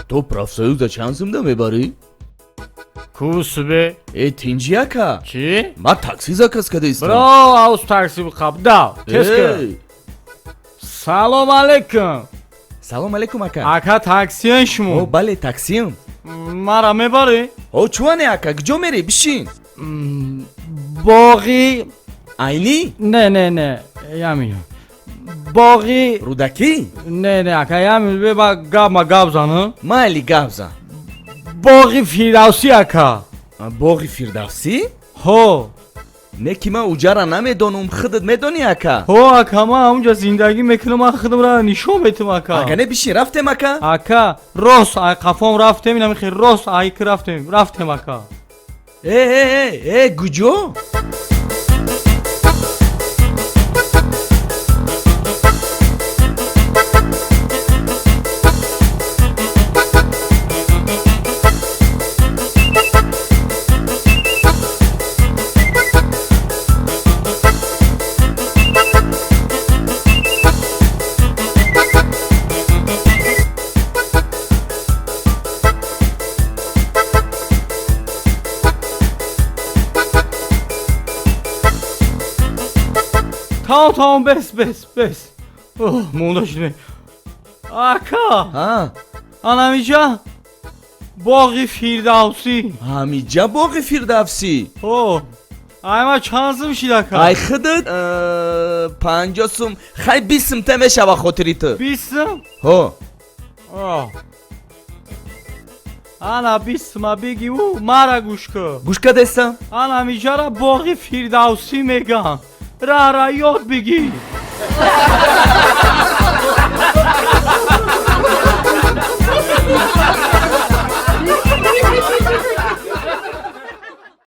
То профсоюза чанд сумда мебарӣ? Кусбе. Э, тинҷи, ака. Чӣ? Ман такси заказ кадаистам. Бро, аус такси биқаб, дав, тез кун. Эй! Салом алейкум. Салом алейкум, ака. Ака, таксиен О, шумо? Бале, таксиам. Мара мебарӣ? О, чуване, ака, куҷо мерӣ? Бишин. Боғи Айнӣ? Не, не, не, ямин, боғи Рӯдакӣ? Не, не, ака, ямин, беба гап, ма гап занам. Майли, гап зан. Боғи Фирдавсӣ, ака. А, боғи Фирдавсӣ? Ҳо. Не, ки ман уҷара намедонам, худат медонӣ, ака? Ҳо, ака, ман ҳамунҷа зиндагӣ мекунам, ман худамра нишон метам, ака. Ака, не, бишин, рафтем, ака. Ака, рост ай қафом рафтем, инами рост айк рафтем, рафтем, ака. Э, э, э, э, куҷо? Тамом, тамом, бес, бес, бес. Оҳ, монда шудем, ака. Ҳа. Анамиҷа боғи Фирдавсӣ. Ҳамиҷа боғи Фирдавсӣ? Ҳо. Ай, ма чанд сум шид, ака? Ай худат 50 сум, хай, 20 сум та мешава хотири ту. 20 сум? Ҳо. Оҳ. Ана 20 сума биги, ӯ мара гӯш кун. Гӯш кардестам. Анамиҷара боғи Фирдавсӣ меган, ра, ра, ёд бигир.